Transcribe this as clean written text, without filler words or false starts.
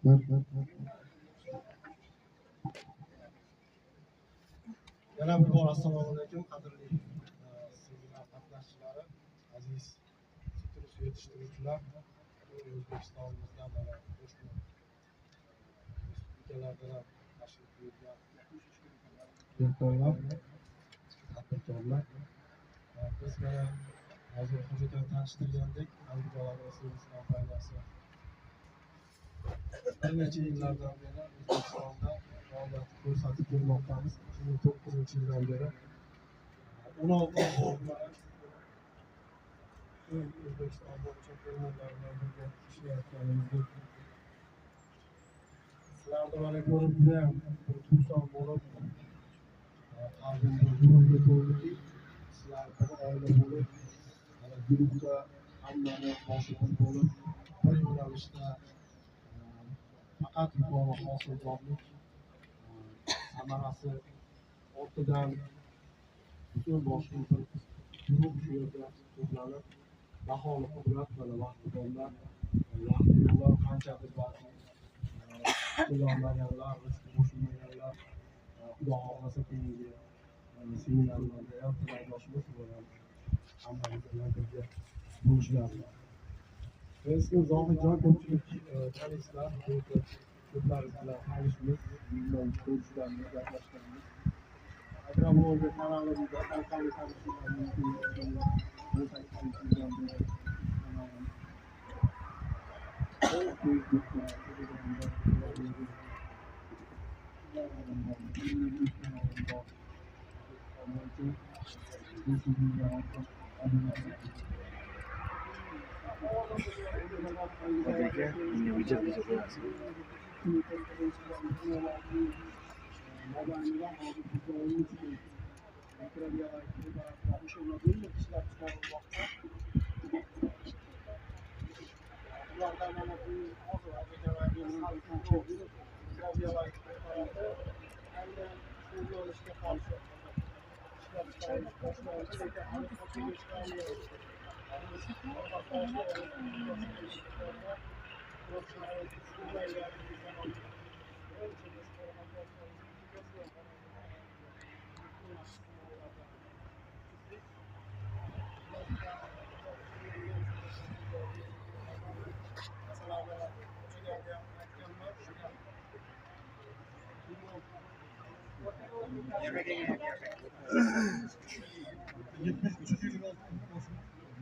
Yana bir bor assalomu alaykum qadrli seminar qatnashchilari, aziz sitrus yetishtiruvchilar, O'zbekistonimizdan mana qo'shni respublikalardan ham tashrif buyurgan dehqonlar, tadbirkorlar. Biz mana hozir Xo'ja tanishtirgandek, Andijon Agroservis kompaniyasi bir necha yillardan beri O'zbekistonda faoliyat ko'rsatib kelmoqdamiz. 2009-yildan beri 16 O'zbekiston bo'yicha fermerlar bilan birga ishlayotganimizni sizlarni mana ko'rib judayam bir xursand bo'lib, qalbim bir g'ururga to'ldiki, sizlar bir oila bo'lib, mana guruhda hammani boshi bir bo'lib, bir yo'nalishda faqat yuqori hosildorlik samarasi ortidan butun boshli bir guruh shu yerda to'planib, baholi qudrat mana vaqti borlar, vaqti yo'qlar, qanchadir ba'zi kelolmaganlar, rizqi qo'shilmaganlar, Xudo xohlasa keyingi seminarlarda ham tilakdoshimiz bo'lgan hammamiz bilan birga bo'lishlari. Ismim Zohidjon, ko'pchilik taniysizlar, ko'plaringiz bilan tanishmiz, ko'rishganmiz, gaplashganmiz. Agroblogger kanalimizda orqali tanishishlar mumkin. 18 yildan beri kanalim Facebookda, Telegramda, kanalim bor. 500 mingdan ortiq obuna. Aka, menga video qo'yasiz. Mobaynida hozir bizda 13 mikrobiologik preparatlar ishlab chiqarilmoqda. Ulardan mana bu hozir mikrobiologik preparati aynan ho'llanishga qarshi ishlab chiqarilish boshlandi, lekin hali sotuvga chiqarilmayapti. Yemek. 73. Yıl oldu.